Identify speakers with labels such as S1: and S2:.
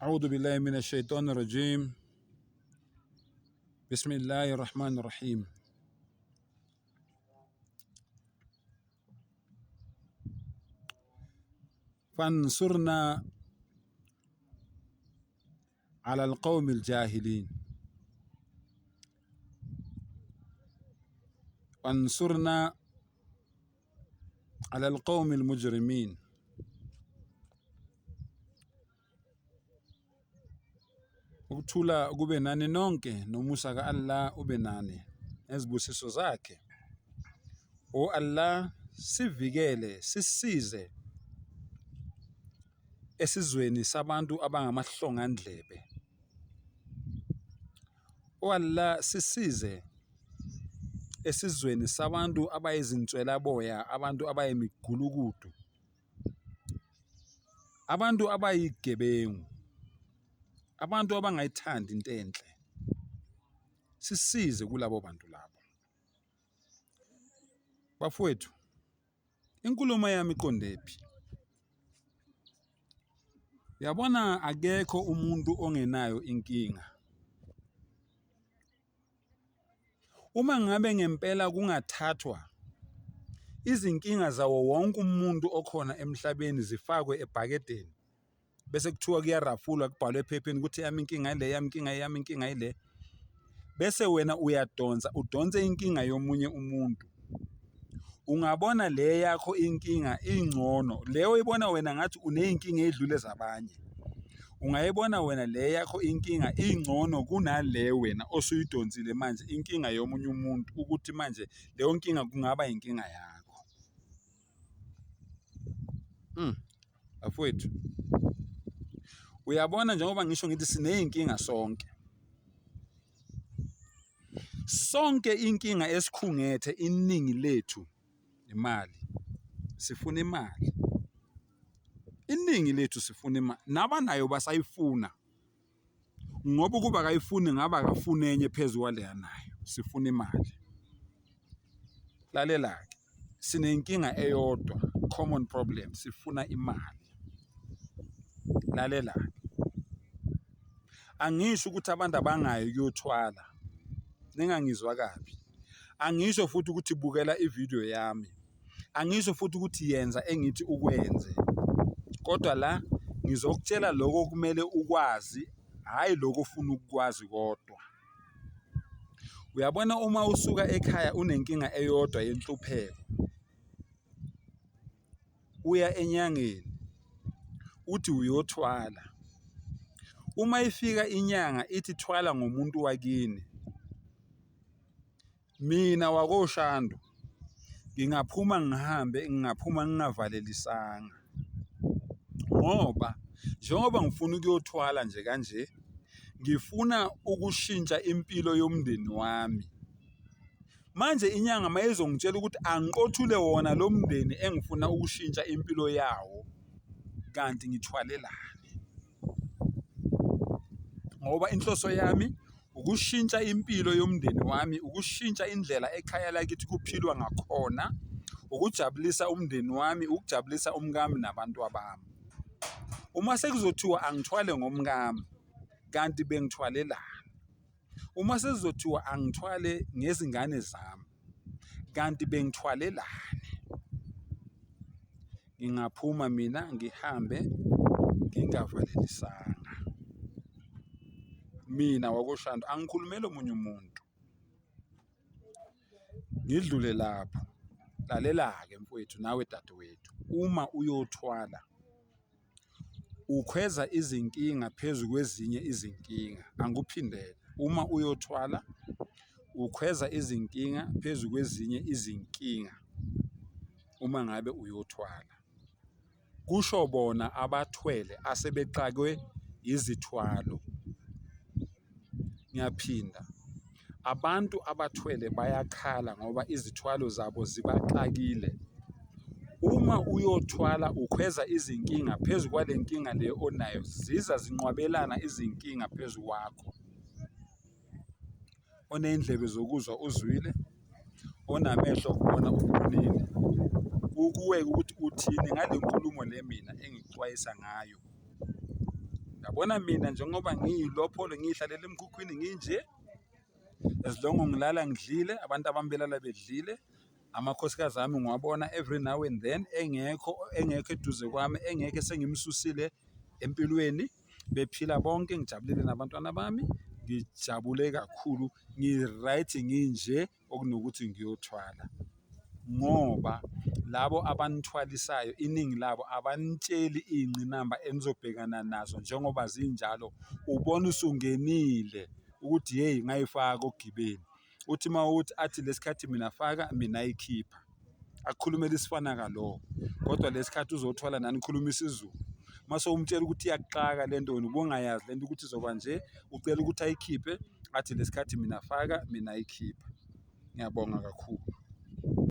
S1: أعوذ بالله من الشيطان الرجيم بسم الله الرحمن الرحيم. فانصرنا على القوم الجاهلين وانصرنا على القوم المجرمين. Ukuthula kube nani nonke nomusa ka-Allah ube nani nezibusiso zakhe. O Allah, sivikele, sisize esizweni sabantu abangamahlongandlebe. O Allah, sisize esizweni sabantu abayizinswelaboya, abantu abayimigulukudu, abantu abayigebengu, abantu abangayithandi into enhle. Sisize kulabo bantu labo. Bafowethu, inkulumo yami iqondephi? Uyabona akekho umuntu ongenayo inkinga. Uma ngabe ngempela kungathathwa izinkinga zawo wonke umuntu okhona emhlabeni zifakwe ebhakedeni, bese kuthiwa kuyarafulwa kubhalwe ephepheni ukuthi eyami inkinga ile, eyami inkinga, eyami inkinga ile, bese wena uyadonsa udonse inkinga yomunye umuntu. Ungabona le yakho inkinga ingcono, le oyibona wena ngathi uney'nkinga ey'dlula ezabanye. Ungayibona wena le yakho inkinga ingcono kunale wena osuyidonsile manje inkinga yomunye umuntu ukuthi manje leyo nkinga kungaba inkinga yakho. Bafowethu, uyabona njengoba ngisho ngithi siney'nkinga sonke. Sonke inkinga esikhungethe iningi lethu imali. Sifuna imali. Iningi lethu sifuna imali, nabanayo basayifuna ngoba ukuba akayifuni ngabe akafuni enye phezu kwale anayo. Sifuna imali. Lalela-ke, sinenkinga eyodwa, common problem, sifuna imali. Lalela-ke, angisho ukuthi abantu abangayi kuyothwala, ningangizwa kabi. Angisho futhi ukuthi bukela ividiyo yami. Angisho futhi ukuthi yenza engithi ukwenze, kodwa la ngizokutshela lokho okumele ukwazi, hhayi lokho ofuna ukukwazi kodwa. Uyabona uma usuka ekhaya unenkinga eyodwa yenhlupheko, uya enyangeni uthi uyothwala. Uma ifika inyanga ithi thwala ngomuntu wakini, Mina wakoShandu ngingaphuma ngihambe, ngingaphuma ngingavalelisanga ngoba njengoba ngifuna ukuyothwala nje kanje, ngifuna ukushintsha impilo yomndeni wami. Manje inyanga uma izongitshela ukuthi angiqothule wona lo mndeni engifuna ukushintsha impilo yawo, kanti ngithwalelani? Ngoba inhloso yami ukushintsha impilo yomndeni wami, ukushintsha indlela ekhaya lakithi kuphilwa ngakhona, ukujabulisa umndeni wami, ukujabulisa umkami nabantwabami. Uma sekuzothiwa angithwale ngomkami, kanti bengithwalelani? Uma sekuzothiwa angithwale ngezingane zami, kanti bengithwalelani? Ngingaphuma mina ngihambe ngingavalelisanga. Mina wakoShandu angikhulumeli omunye umuntu. Ngidlule lapho, lalela-ke mfowethu nawe dadewethu, uma uyothwala ukhweza izinkinga phezu kwezinye izinkinga. Angikuphindele, uma uyothwala ukhweza izinkinga phezu kwezinye izinkinga uma ngabe uyothwala. Kusho bona abathwele asebexakwe yizithwalo. Ngiyaphinda, abantu abathwele bayakhala ngoba izithwalo zabo zibaxakile. Uma uyothwala ukhweza izinkinga phezu kwale nkinga le onayo, ziza zinqwabelana izinkinga phezu kwakho. Oney'ndlebe zokuzwa uzwile, onamehlo okubona ubonile. Kukuwe-ke ukuthi uthini ngale nkulumo le mina engikuxwayisa ngayo. Yabona mina njengoba ngiyilopholo ngiyihlalele emkhukhwini nginje, as long ngilala ngidlile, abantu abami belala bedlile, amakhosikazi ami ngiwabona every now and then engekho, engekho eduze kwami, engekho esengimsusile empilweni, bephila bonke, ngijabulile nabantwana bami, ngijabule kakhulu, ngi-right nginje okunokuthi ngiyothwala. Ngoba labo abanithwalisayo iningi labo abanitsheli iy'ngqinamba enizobhekana nazo njengoba zinjalo, ubona usungenile ukuthi hheyi ngayifaka ogibeni. Uthi uma uthi athi lesikhathi mina faka, mina ayikhipha. Akukhulumela isifanaka lowo, kodwa lesikhathi uzothwala nani nikhuluma isiZulu. Mase umtshela ukuthi iyakuxaka lento wena ubungayazi lento ukuthi izoba nje, ucela ukuthi ayikhiphe, athi lesikhathi mina faka, mina ayikhipha. Ngiyabonga kakhulu.